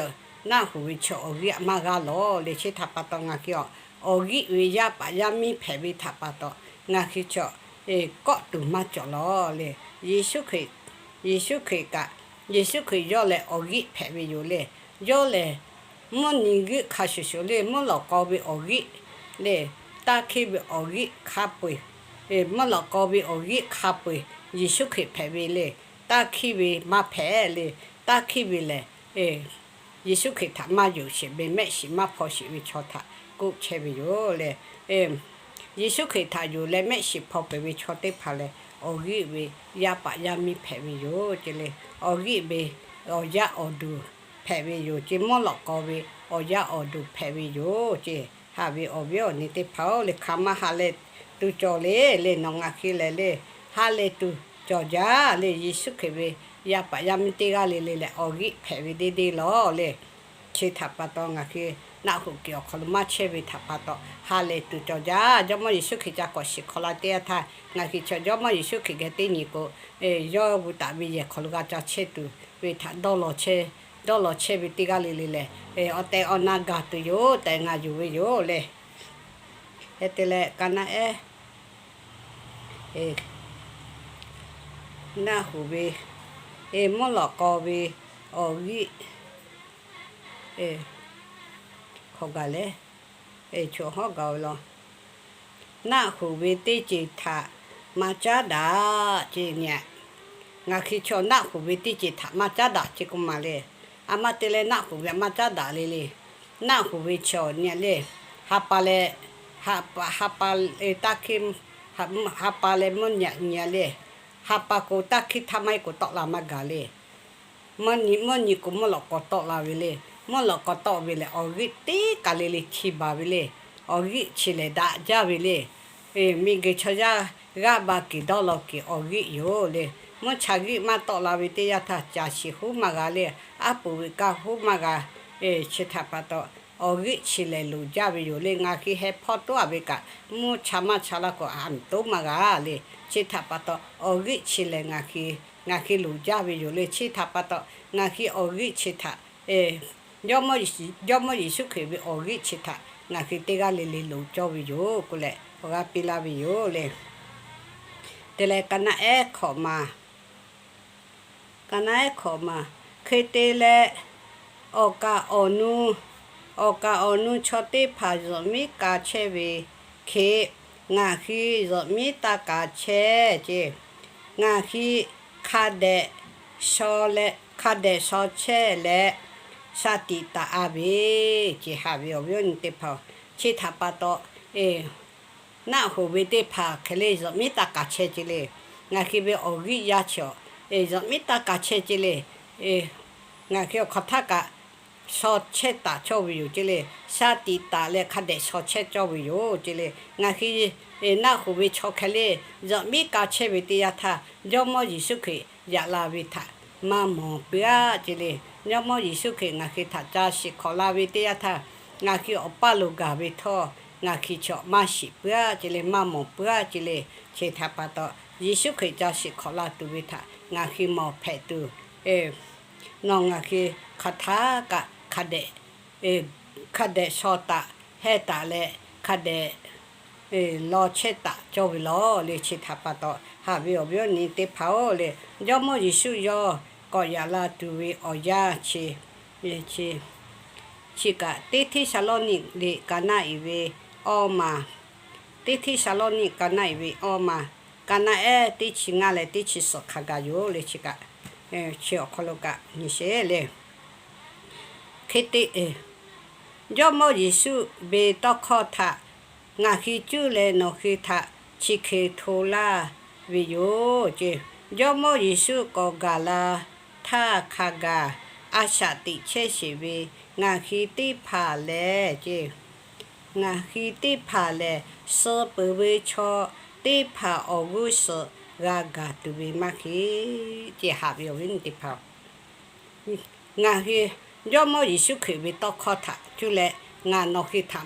naˆ hoꞈ ve chi awˬ g'euˆ maˇ g'a lawˬ le. Chi htaꞈ pa taw ngaˬ hui awˬ, awˬ g'euˆ ve yaˇ paˍ yaˇ miˇ hpehꞈ ve htaꞈ pa taw ngaˬ hui chaw kawˆ tuˬ maˇ cawˬ lawˬ le. Yeˍsuˆ Hkriꞈ, Yeˍsuˆ Hkriꞈ kaꞈ, Yeˍsuˆ Hkriꞈ yawˇ lehˬ awˬ g'euˆ hpehꞈ ve yoˬ le. Yawˇ lehˬ mvuhˇ nyi g'euˆ hk'a shuˍ shuˍ le, mvuhˇ lawꞈ k'aw ve awˬ g'euˆ le, taˇ hkiˇ ve awˬ g'euˆ hk'a peu-eˬ, mvuhˇ lawꞈ k'aw ve awˬ g'euˆ hk'a peu-eˬ Yeˍsuˆ Hkriꞈ hpehꞈ ve le. Taˇ hkiˇ ve maˇ hpehꞈ le. Taˇ hkiˇ ve lehˬ Yeˍsuˆ Hkriꞈ htaꞈ maˇ yonˍ sheˍ ve, mehˆ shiˍ maˇ hpaw sheˍ ve chaw htaꞈ k'oˆ chehˇ ve yoˬ le. Yeˍsuˆ Hkriꞈ htaꞈ yonˍ leh mehˆ shiˍ hpaw peuˬ ve chaw teˇ hpaˍ lehˬ awˬ g'euˆ ve yaˇ paˍ yaˇ miˇ hpehꞈ ve yoˬ ce le. Awˬ g'euˆ ve awˬ yaˇ awˬ duˬ hpehꞈ ve yoˬ ce. Mvuhˇ lawꞈ k'aw ve awˬ yaˇ awˬ duˬ hpehꞈ ve yoˬ ce. Haꞈ ve awˬ viˉ awˬ nyi teˇ hpaˍ-oˬ le, hk'aˬ ma ha lehˬ tuˬ cawˬ le le, nawˬ ngaˬ hui lehˬ le, ha lehˬ tuˬ cawˬ jaˇ le. Yeˍsuˆ Hkriꞈ ve yaˇ paˍ yaˇ miˇ teˇ g'aˇ le le lehˬ awˬ g'euˆ hpehꞈ ve deˇ deˇ lawˬ le. Chi htaꞈ pa taw ngaˬ hui naˆ hoꞈ kuiˬ awˬ hk'aw lo maˇ chehˇ ve htaꞈ pa taw ha lehˬ tuˬ cawˬ jaˇ. Jawˇmawˇ Yeˍsuˆ Hkriꞈ ca k'awꞈ shiˍ hk'awꞈ la teˇ yanˇ htaˇ ngaˬ hui chaw Jawˇmawˇ Yeˍsuˆ Hkriꞈ geh teˇ nyi k'o, yawˇ gu taˍ ve yehˬ hk'aw lo g'a ca chehˇ tuˬ ve htaꞈ dawˇ law chehˇ ve teˇ g'aˇ le le lehˬ awˬ tehˬ awˬ na gaˬ tuˬ yoˬ tehꞈ ngaˬ yonˍ ve yoˬ le. Hk'e te leh ka naˆ ehˉ naˆ hoꞈ ve, mvuhˇ lawꞈ k'aw ve awˬ g'euˆ hk'aw gaˬ leh choˬ hawˉ gaˬ ve law. Naˆ hoꞈ ve teˇ ceuˬ htaꞈ maˇ caˉ daꞈ ce nyi. Ngaˬ hui chaw naˆ hoꞈ ve teˇ ceuˬ htaꞈ maˇ caˉ daꞈ ce k'oˆ ma le. A ma te leh naˆ hoꞈ ve maˇ caˉ daꞈ le le. Naˆ hoꞈ ve chaw nyi le, ha pa leh, ha pa, ha pa, taˇ hkiˇ, ha pa leh mvuhˇ nyi nyi le. Ha pa k'o taˇ hkiˇ htaˇ maˇ heˆ k'o tawˆ la maˇ gaˬ le. Mvuhˇ nyi, mvuhˇ nyi k'o mvuhˇ lawꞈ k'aw tawˆ la ve le. Mvuhˇ lawꞈ k'aw tawˆ ve lehˬ awˬ g'euˆ teˇ kaˬ le le hti baˬ ve le. Awˬ g'euˆ chi lehˬ daꞈ jaˇ ve le. Miˬguiˬ chaw yaˇ g'aˇ ba keꞈ dawˇ law keꞈ awˬ g'euˆ yoˬ le. Mvuhˇ cha g'euˆ maˇ tawˆ la ve teˇ yanˇ htaˇ caˬ shiˍ huˉ maˇ g'a le. Aˉ poˍ ve kaˇ huˉ maˇ g'a. Chi htaꞈ pa taw awˬ g'euˆ chi lehˬ loˍ jaˇ ve yoˬ le. Ngaˬ hui heh hpawˇ toˉ a ve kaꞈ mvuhˇ cha maˇ cha laˇ k'o a miˬ toˉ maˇ g'a le. Chi htaꞈ pa taw awˬ g'euˆ chi lehˬ ngaˬ hui, ngaˬ hui loˍ jaˇ ve yoˬ le. Chi htaꞈ pa taw ngaˬ hui awˬ g'euˆ chi htaꞈ Jawˇmawˇ Yeˍsuˆ Hkriꞈ ve awˬ g'euˆ chi htaꞈ ngaˬ hui teˇ g'aˇ le le loˍ cawˇ ve yoˬ k'oˆ leh awˬ g'aˇ piˇ laˇ ve yoˬ le. Te leh ka naˆ ehˉ hkawꞈ ma, ka naˆ ehˉ hkawꞈ ma, hk'e te leh awˬ kaˍ awˬ nu, awˬ kaˍ awˬ nu chaw teˇ hpaˍ zuhꞈ miˉ ka chehˇ ve hk'e ngaˬ hui zuhꞈ miˉ taˇ ka chehˇ ce. Ngaˬ hui hk'a dehꞈ shaw leh hk'a dehꞈ shaw chehˇ leh sha tiꞈ taˍ a ve ce. Haꞈ ve awˬ viˉ awˬ nyi teˇ hpaˍ, chi htaꞈ pa taw naˆ hoꞈ ve teˇ hpaˍ hk'e le zuhꞈ miˉ taˇ ka chehˇ ce le. Ngaˬ hui ve awˬ g'euˆ yaˇ chi awˬ zuhꞈ miˉ taˇ ka chehˇ ce le. Ngaˬ hui awˬ hk'aw htaˇ kaꞈ shaw chehˇ taˍ cawˇ ve yoˬ ce le. Sha tiꞈ taˍ leh hk'a dehꞈ shaw chehˇ cawˇ ve yoˬ ce le. Ngaˬ hui naˆ hoꞈ ve chaw hk'e le zuhꞈ miˉ ka chehˇ ve teˇ yanˇ htaˇ Jawˇmawˇ Yeˍsuˆ Hkriꞈ yaꞈ la ve htaꞈ maˇ mawˬ puiˉ a ce le. Jawˇmawˇ Yeˍsuˆ Hkriꞈ ngaˬ hui htaꞈ ca shiˍ hk'awꞈ la ve teˇ yanˇ htaˇ ngaˬ hui awˬ paˇ lo gaˬ ve htawˇ ngaˬ hui chaw maˇ shiˍ puiˉ a ce le, maˇ mawˬ puiˉ a ce le. Chi htaꞈ pa taw Yeˍsuˆ Hkriꞈ ca shiˍ hk'awꞈ la tuˬ ve htaꞈ ngaˬ hui mawˬ hpehꞈ tuˬ nawˬ ngaˬ hui hk'aˬ htaˇ kaꞈ hk'a dehꞈ, hk'a dehꞈ shaw taˍ heh taˍ leh, hk'a dehꞈ law chehˇ taˍ cawˇ ve lawˬ le. Chi htaꞈ pa taw, haꞈ ve awˬ viˉ awˬ nyi teˇ hpaˍ-oˬ le, Jawˇmawˇ Yeˍsuˆ yawˇ k'awꞈ yaꞈ la tuˬ ve awˬ yanˇ chi, chi kaꞈ teˇ Hteˇsaˍlawˇniˆ liꞈ ka naˆ iˍ ve awˇ ma, teˇ Hteˇsaˍlawˇniˆ ka naˆ iˍ ve awˇ ma, ka naˆ ehˉ teˇ chi ngaˇ leh teˇ chi suhˍ hk'a gaˬ yoˬ le. Chi kaꞈ, chi awˬ hk'aw lo kaꞈ nyi sheˍ le. Hk'e te, Jawˇmawˇ Yeˍsuˆ ve tawˇ hkawˇ htaꞈ ngaˬ hui cuˇ leh nawˬ hui htaꞈ chi hk'e hto laˇ ve yoˬ ce. Jawˇmawˇ Yeˍsuˆ k'awꞈ gaˬ la htaˇ hk'a gaˬ a shaꞈ teꞈ chehˇ sheˍ ve ngaˬ hui teˇ hpaˍ lehˬ ce, ngaˬ hui teˇ hpaˍ lehˬ, suh peuˬ ve chaw teˇ hpaˍ awˬ g'uˇ suhˍ g'a gaˬ tuˬ ve maˇ heˆ ce. Haꞈ ve awˬ viˉ teˇ hpaˍ-oˬ, ngaˬ hui Jawˇmawˇ Yeˍsuˆ Hkriꞈ ve tawˇ hkawˇ htaꞈ cuˇ leh ngaˬ nawˬ hui htaꞈ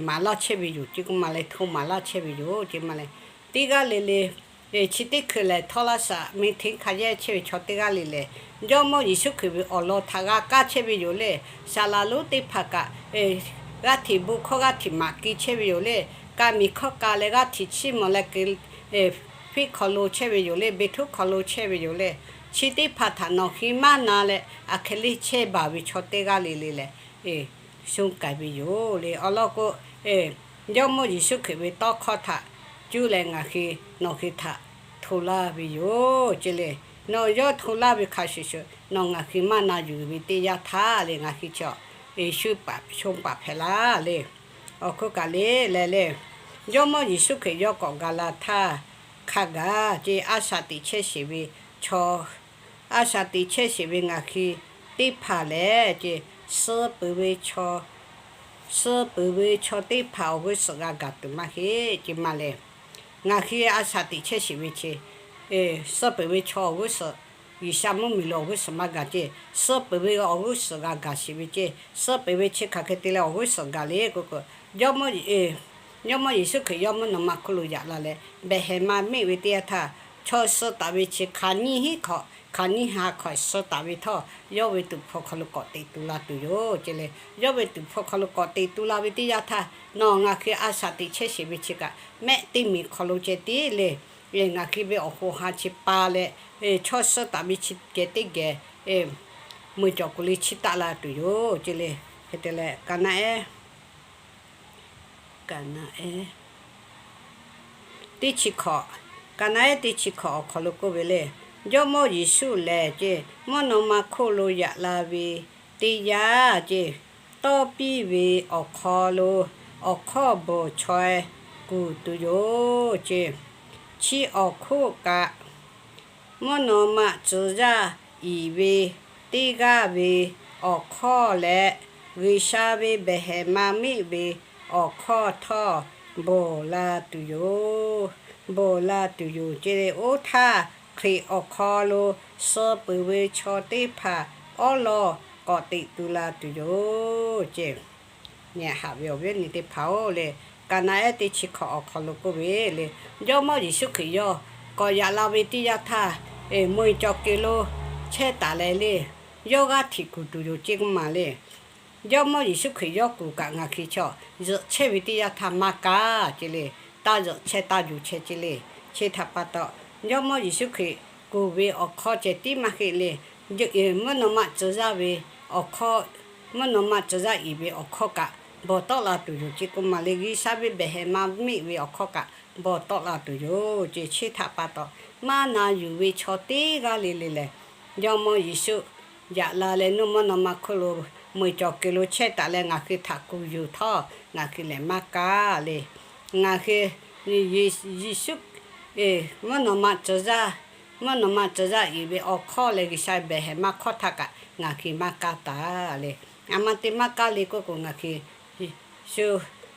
maˍ laˇ chehˇ ve yoˬ ce k'oˆ ma leh, hto maˍ laˇ chehˇ ve yoˬ ce ma leh, teˇ g'aˇ le le chi teˇ hkui lehˬ, htawˇ laˇ shaꞈ meh hteˇ hk'a yehˇ chehˇ ve chaw teˇ g'aˇ le lehˬ, Jawˇmawˇ Yeˍsuˆ Hkriꞈ ve awˬ lawn htaꞈ g'a kaˇ chehˇ ve yoˬ le. Saˍ laˍ lonˉ teˇ hpaˍ kaꞈ g'aˇ hteꞈ bon hkawˇ g'aˇ hteꞈ maˍ keu chehˇ ve yoˬ le. Ka miˬ hkawˇ ka leh g'aˇ hteꞈ chiˇ mvuh leh keu, fiˉ hk'aw lo chehˇ ve yoˬ le. Beˬ htuˉ hk'aw lo chehˇ ve yoˬ le. Chi teˇ hpaˍ htaꞈ nawˬ hui maˇ na leh, aˬ hk'e le chehˇ baˬ ve chaw teˇ g'aˇ le le lehˬ, shonˇ k'ai ve yoˬ le. Awˬ lawn k'o, Jawˇmawˇ Yeˍsuˆ Hkriꞈ ve tawˇ hkawˇ htaꞈ cuˇ leh ngaˬ hui nawˬ hui htaꞈ hto laˇ ve yoˬ ce le. Nawˬ yawˇ hto laˇ ve hk'a shuˍ shuˍ, nawˬ ngaˬ hui maˇ na yuˬ ve teˇ yanˇ htaˇ le, ngaˬ hui chaw shu paˍ shonˇ paˍ hpehꞈ laˇ le. Awˬ hk'oˆ kaꞈ le leh le, Jawˇmawˇ Yeˍsuˆ Hkriꞈ yawˇ k'awꞈ gaˬ la htaˇ hk'a gaˬ ce, a shaꞈ teꞈ chehˇ sheˍ ve chaw, a shaꞈ teꞈ chehˇ sheˍ ve ngaˬ hui teˇ hpaˍ lehˬ ce, suh peuˬ ve chaw, suh peuˬ ve chaw teˇ hpaˍ awˬ g'uˇ suhˍ g'a gaˬ tuˬ maˇ heˆ ce ma le. Ngaˬ hui a shaꞈ teꞈ chehˇ sheˍ ve chi, suh peuˬ ve chaw awˬ g'uˇ suhˍ, G'uiˬsha mvuhˇmiˬ lo awˬ g'uˇ suhˍ maˇ gaˬ ce. Suh peuˬ ve awˬ g'uˇ suhˍ g'a gaˬ sheˍ ve ce. Suh peuˬ ve chi hk'aˬ hk'e te leh awˬ g'uˇ suhˍ gaˬ le k'oˆ k'o, Jawˇmawˇ Yeˍsuˆ Hkriꞈ yawˇ mvuhˇ naw ma hk'oˆ lo yaꞈ la leh behˬ hehˍ ma meˆ ve teˇ yanˇ htaˇ, chaw suh taˍ ve chi hk'aˬ nyiˇ hinˉ hk'awꞈ, hk'aˬ nyiˇ ha hk'awꞈ suh taˍ ve htawˇ, yawˇ ve tuˍ hpfuh hk'aw lo k'awꞈ teꞈ tu la tuˬ yoˬ ce le. Yawˇ ve tuˍ hpfuh hk'aw lo k'awꞈ teꞈ tu la ve teˇ yanˇ htaˇ, nawˬ ngaˬ hui a shaꞈ teꞈ chehˇ sheˍ ve chi kaꞈ mehˆ teˇ miˬ hk'aw lo ceh tiˉ le. Ngaˬ hui ve awˬ ho ha chi pa leh, chaw suh taˍ ve chi geh teˇ geh mui cawˬ kuˬ le chiˇ taˆ la tuˬ yoˬ ce le. Hk'e te leh, ka naˆ ehˉ, ka naˆ ehˉ teˇ chi hkawꞈ, ka naˆ ehˉ teˇ chi hkawꞈ awˬ hk'aw lo k'oˆ ve le, Jawˇmawˇ Yeˍsuˆ lehˬ ce, mvuhˇ naw ma hk'oˆ lo yaꞈ la ve teˇ yanˇ ce, tawˇ piˇ ve awˬ hk'aw lo awˬ hkawˇ bvuhˬ chaweh kuˬ tuˬ yoˬ ce. Chi awˬ hk'oˆ kaꞈ, mvuhˇ naw ma tcuh yaˇ iˍ ve teˇ g'aˇ ve awˬ hkawˇ leh, G'uiˬsha ve behˬ hehˍ ma meˆ ve awˬ hkawˇ htawˇ bvuhˬ la tuˬ yoˬ. Bvuhˬ la tuˬ yoˬ ce le. Oˇ htaˇ, Hkriꞈ awˬ hk'aw lo suh peuˬ ve chaw teˇ hpaˍ awˉ lawˇ k'awꞈ teꞈ tu la tuˬ yoˬ ce. Nyi haꞈ ve awˬ viˉ awˬ nyi teˇ hpaˍ-oˬ le, ka naˆ ehˉ teˇ chi hkawꞈ awˬ hk'aw lo k'oˆ ve le, Jawˇmawˇ Yeˍsuˆ Hkriꞈ yawˇ k'awꞈ yaꞈ la ve teˇ yanˇ htaˇ, mui cawˬ kuˬ lo chehˇ taˍ leh le, yawˇ g'aˇ hteꞈ kuˬ tuˬ yoˬ ce k'oˆ ma le. Jawˇmawˇ Yeˍsuˆ Hkriꞈ yawˇ kuˬ kaꞈ ngaˬ hui chaw zuhꞈ chehˇ ve teˇ yanˇ htaˇ maˇ kaˇ ce le. Taˇ zuhꞈ chehˇ taˇ yuˬ chehˇ ce le. Chi htaꞈ pa taw, Jawˇmawˇ Yeˍsuˆ Hkriꞈ kuˬ ve awˬ hkawˇ ceh tiˉ maˇ heˆ le. Mvuhˇ naw ma tcuh yaˇ ve awˬ hkawˇ, mvuhˇ naw ma tcuh yaˇ iˍ ve awˬ hkawˇ kaꞈ bvuhˬ tawˆ la tuˬ yoˬ ce k'oˆ ma le. G'uiˬsha ve behˬ hehˍ ma meˆ ve awˬ hkawˇ kaꞈ bvuhˬ tawˆ la tuˬ yoˬ ce. Chi htaꞈ pa taw, maˇ na yuˬ ve chaw teˇ g'aˇ le le lehˬ, Jawˇmawˇ Yeˍsuˆ yaꞈ la leh nuˇ mvuhˇ naw ma hk'oˆ lo mui cawˬ kuˬ lo chehˇ taˍ leh ngaˬ hui htaꞈ kuˬ yuˬ htawˇ ngaˬ hui lehˬ maˇ kaˇ le. Ngaˬ hui Yeˍsuˆ mvuhˇ naw ma tcuh yaˇ, mvuhˇ naw ma tcuh yaˇ iˍ ve awˬ hkawˇ leh G'uiˬsha behˬ hehˍ ma hkawˇ htaˇ kaꞈ ngaˬ hui maˇ kaˇ taˍ le. Aˬ ma te maˇ kaˇ le k'oˆ k'o, ngaˬ hui shu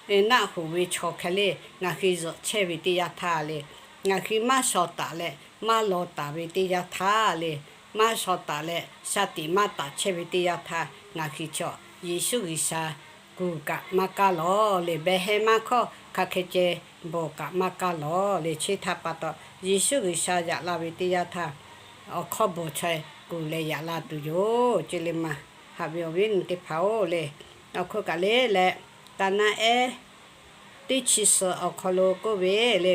naˆ hoꞈ ve chaw hk'e le, ngaˬ hui zuhꞈ chehˇ ve teˇ yanˇ htaˇ le, ngaˬ hui maˇ shaw taˍ leh maˇ law taˍ ve teˇ yanˇ htaˇ le, maˇ shaw taˍ leh shaˍ tiꞈ maˇ taˍ chehˇ ve teˇ yanˇ htaˇ, ngaˬ hui chaw Yeˍsuˆ G'uiˬsha kuˬ kaꞈ maˇ kaˇ lawˬ le. Behˬ hehˍ ma hkawˇ hk'aˬ hk'e ceh bvuhˬ kaꞈ maˇ kaˇ lawˬ le. Chi htaꞈ pa taw, Yeˍsuˆ G'uiˬsha yaꞈ la ve teˇ yanˇ htaˇ, awˬ hkawˇ bvuhˬ chaweh kuˬ leh yaꞈ la tuˬ yoˬ ce le ma. Haꞈ ve awˬ viˉ awˬ nyi teˇ hpaˍ-oˬ le, awˬ hk'oˆ kaꞈ le leh, taˍ naˆ ehˉ teˇ chi suhˍ awˬ hk'aw lo k'oˆ ve le,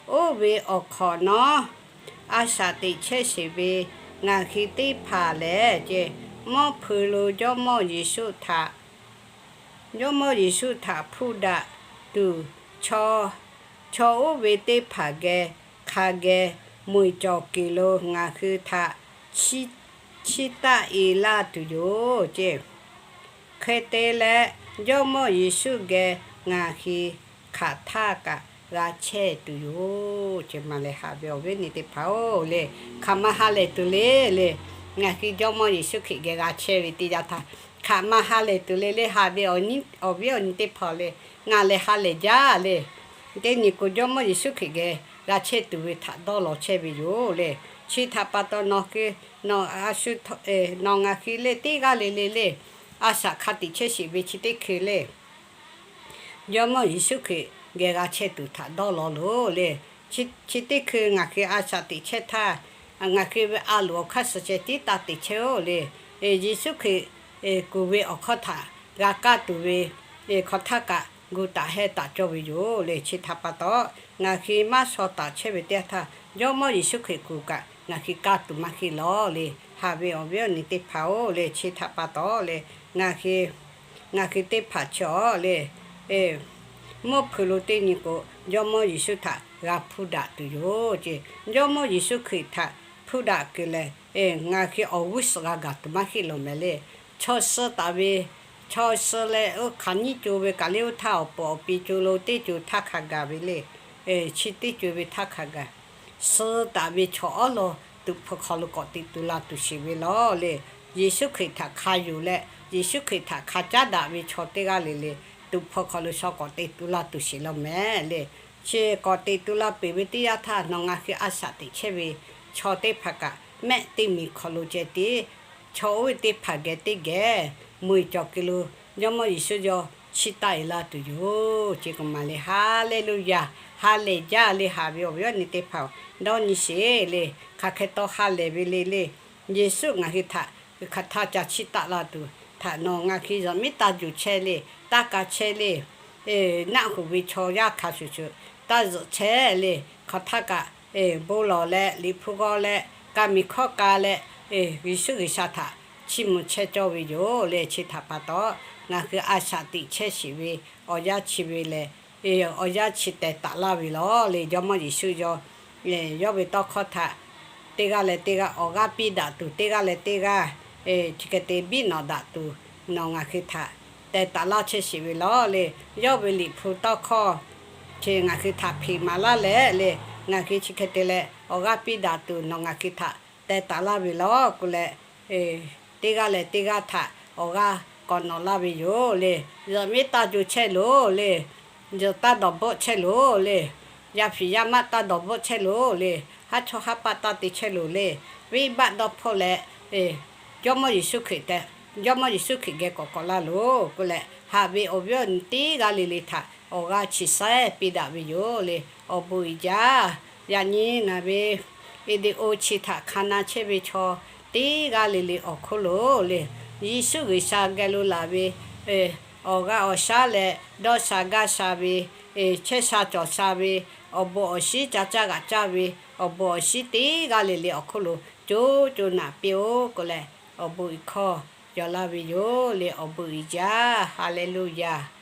oˇ ve awˬ hk'awꞈ nawˉ, a shaꞈ teꞈ chehˇ sheˍ ve ngaˬ hui teˇ hpaˍ lehˬ ce, mvuhˇ hpui lo Jawˇmawˇ Yeˍsuˆ htaꞈ Jawˇmawˇ Yeˍsuˆ htaꞈ hpuˇ daꞈ tuˬ, chaw, chaw oˇ ve teˇ hpaˍ geh hk'a geh mui cawˬ kuiˬ lo ngaˬ hui htaꞈ chiˇ taˆ e laˇ tuˬ yoˬ ce. Hk'e te leh, Jawˇmawˇ Yeˍsuˆ geh ngaˬ hui hk'aˬ htaˇ kaꞈ g'a chehˇ tuˬ yoˬ ce ma le. Haꞈ ve awˬ viˉ awˬ nyi teˇ hpaˍ-oˬ le, hk'aˬ ma ha lehˬ tuˬ le le, ngaˬ hui Jawˇmawˇ Yeˍsuˆ Hkriꞈ geh g'a chehˇ ve teˇ yanˇ htaˇ, hk'aˬ ma ha lehˬ tuˬ le le, haꞈ ve awˬ viˉ awˬ nyi teˇ hpaˍ le, ngaˬ lehˬ ha lehˬ jaˇ le. Teˇ nyi k'o, Jawˇmawˇ Yeˍsuˆ Hkriꞈ geh g'a chehˇ tuˬ ve htaꞈ dawˇ law chehˇ ve yoˬ le. Chi htaꞈ pa taw, nawˬ hui, nawˬ a shu, nawˬ ngaˬ hui le teˇ g'aˇ le le le, a shaꞈ hk'a teꞈ chehˇ sheˍ ve chi teˇ hkui le, Jawˇmawˇ Yeˍsuˆ Hkriꞈ geh g'a chehˇ tuˬ htaꞈ dawˇ law loˬ le. Chi teˇ hkui ngaˬ hui a shaꞈ teꞈ chehˇ htaˇ, ngaˬ hui ve a loˍ awˬ hk'aˇ suh ceh tiˉ taˇ teꞈ chehˇ-oˬ le. Yeˍsuˆ Hkriꞈ kuˬ ve awˬ hkawˇ htaꞈ g'a kaˇ tuˬ ve hk'aˬ htaˇ kaꞈ gu taꞈ heh taꞈ cawˇ ve yoˬ le. Chi htaꞈ pa taw, ngaˬ hui maˇ shaw taˍ chehˇ ve teˇ yanˇ htaˇ, Jawˇmawˇ Yeˍsuˆ Hkriꞈ kuˬ kaꞈ ngaˬ hui kaˇ tuˬ maˇ heˆ lawˬ le. Haꞈ ve awˬ viˉ awˬ nyi teˇ hpaˍ-oˬ le, chi htaꞈ pa taw le, ngaˬ hui, ngaˬ hui teˇ hpaˍ chi awˬ le, mvuhˇ hpui lo teˇ nyi k'o, Jawˇmawˇ Yeˍsuˆ htaꞈ g'a hpuˇ daꞈ tuˬ yoˬ ce. Jawˇmawˇ Yeˍsuˆ Hkriꞈ htaꞈ hpuˇ daꞈ kuiˬ lehˬ, ngaˬ hui awˬ g'uˇ suhˍ g'a gaˬ tuˬ maˇ heˆ lawˬ mehˍ le. Chaw suh taˍ ve, chaw suh leh oˇ hk'aˬ nyiˇ co ve kaꞈ le, oˇ htaˇ awˬ puˍ awˬ pi co lo teˇ co htaˇ hk'a gaˬ ve le. Chi teˇ co ve htaˇ hk'a gaˬ suh taˍ ve chaw awˉ lawn tuꞈ hpu hk'aw lo k'awꞈ teꞈ tu la tuˬ sheˍ ve lawˬ le. Yeˍsuˆ Hkriꞈ htaꞈ hk'a yonˍ leh, Yeˍsuˆ Hkriꞈ htaꞈ hk'a caˉ daꞈ ve chaw teˇ g'aˇ le le, tuꞈ hpu hk'aw lo shaw k'awꞈ teꞈ tu la tuˬ sheˍ lawˬ mehˍ le. Chi k'awꞈ teꞈ tu la peuˬ ve teˇ yanˇ htaˇ, nawˬ ngaˬ hui a shaꞈ teꞈ chehˇ ve chaw teˇ hpaˍ kaꞈ mehˆ teˇ miˬ hk'aw lo ceh tiˉ chaw oˇ ve teˇ hpaˍ geh teˇ geh mui cawˬ kuiˬ lo Jawˇmawˇ Yeˍsuˆ yawˇ chiˇ taˆ e laˇ tuˬ yoˬ ce k'o ma le. Haˍleˍluˍyaˍ. Ha lehˬ jaˇ le. Haꞈ ve awˬ viˉ awˬ nyi teˇ hpaˍ-oˬ, dawˇ nyi sheˍ le. Hk'aˬ hk'e taw ha lehˬ ve le le, Yeˍsuˆ ngaˬ hui htaꞈ hk'aˬ htaˇ ca chiˇ taˆ la tuˬ htaꞈ nawˬ ngaˬ hui zuhꞈ miˉ taˇ juˬ chehˇ le, taˇ ka chehˇ le. Naˆ hoꞈ ve chaw yaˇ hk'a shuˍ shuˍ taˇ zuhꞈ chehˇ le. Hk'aˬ htaˇ kaꞈ bon lawˬ leh, Liꞈ hpu g'aw leh, ka miˬ hkawˇ ka leh, Yeˍsuˆ G'uiˬsha htaꞈ chiˇ mvuh chehˇ cawˇ ve yoˬ le. Chi htaꞈ pa taw, ngaˬ hui a shaꞈ teꞈ chehˇ sheˍ ve awˬ yanˇ chi ve lehˬ, awˬ yanˇ chi teh taˍ laˇ ve lawˬ le. Jawˇmawˇ Yeˍsuˆ yawˇ, yawˇ ve tawˇ hkawˇ htaꞈ teˇ g'aˇ leh teˇ g'aˇ awˬ g'aˇ piˇ daꞈ tuˬ, teˇ g'aˇ leh teˇ g'aˇ chi hk'e te biˇ nawꞈ daꞈ tuˬ, nawˬ ngaˬ hui htaꞈ teh taˍ laˇ chehˇ sheˍ ve lawˬ le. Yawˇ ve Liꞈ hpu tawˇ hkawˇ chi ngaˬ hui htaꞈ hpeꞈ maˍ laˇ leh le, ngaˬ hui chi hk'e te leh awˬ g'aˇ piˇ daꞈ tuˬ nawˬ ngaˬ hui htaꞈ teh taˍ laˇ ve lawˬ k'oˆ leh, teˇ g'aˇ leh teˇ g'aˇ htaꞈ awˬ g'aˇ k'awꞈ nawꞈ laˇ ve yoˬ le. Zuhꞈ miˉ taˇ juˬ chehˇ loˬ le. Zuhꞈ taˇ dawˬ bvuhˆ chehˇ loˬ le. Yaˇ fiˍ yaˇ maˆ taˇ dawˬ bvuhˆ chehˇ loˬ le. Haˉ chawˇ haˉ paˆ taˇ te chehˇ loˬ le. Venˇbaˆ dawˇ hpfuhˆ leh, Jawˇmawˇ Yeˍsuˆ Hkriꞈ tehꞈ, Jawˇmawˇ Yeˍsuˆ Hkriꞈ geh k'awꞈ k'awꞈ laˇ loˬ k'oˆ leh, haꞈ ve awˬ viˉ awˬ nyi teˇ g'aˇ le le htaꞈ awˬ g'aˇ chi saiˉ piˇ daꞈ ve yoˬ le. Awˬ bon uiˍ jaˇ. Yaꞈ nyi ngaˬ ve video chi htaꞈ hk'a na chehˇ ve chaw teˇ g'aˇ le le awˬ hk'oˆ lo le, Yeˍsuˆ G'uiˬsha geh lo laˬ ve awˬ g'aˇ awˬ shaˉ leh dawˇ sha gaˇ sha ve, chehˇ sha cawˬ sha ve, awˬ bon awˬ shinˉ ca caˇ g'aꞈ caˇ ve, awˬ bon awˬ shinˉ teˇ g'aˇ le le awˬ hk'oˆ lo co co naꞈ piˇ-oˆ k'oˆ leh, awˬ bon uiˍ hkawˇ yaw laˇ ve yoˬ le. Awˬ bon uiˍ jaˇ. Haˍleˍluˍyaˍ.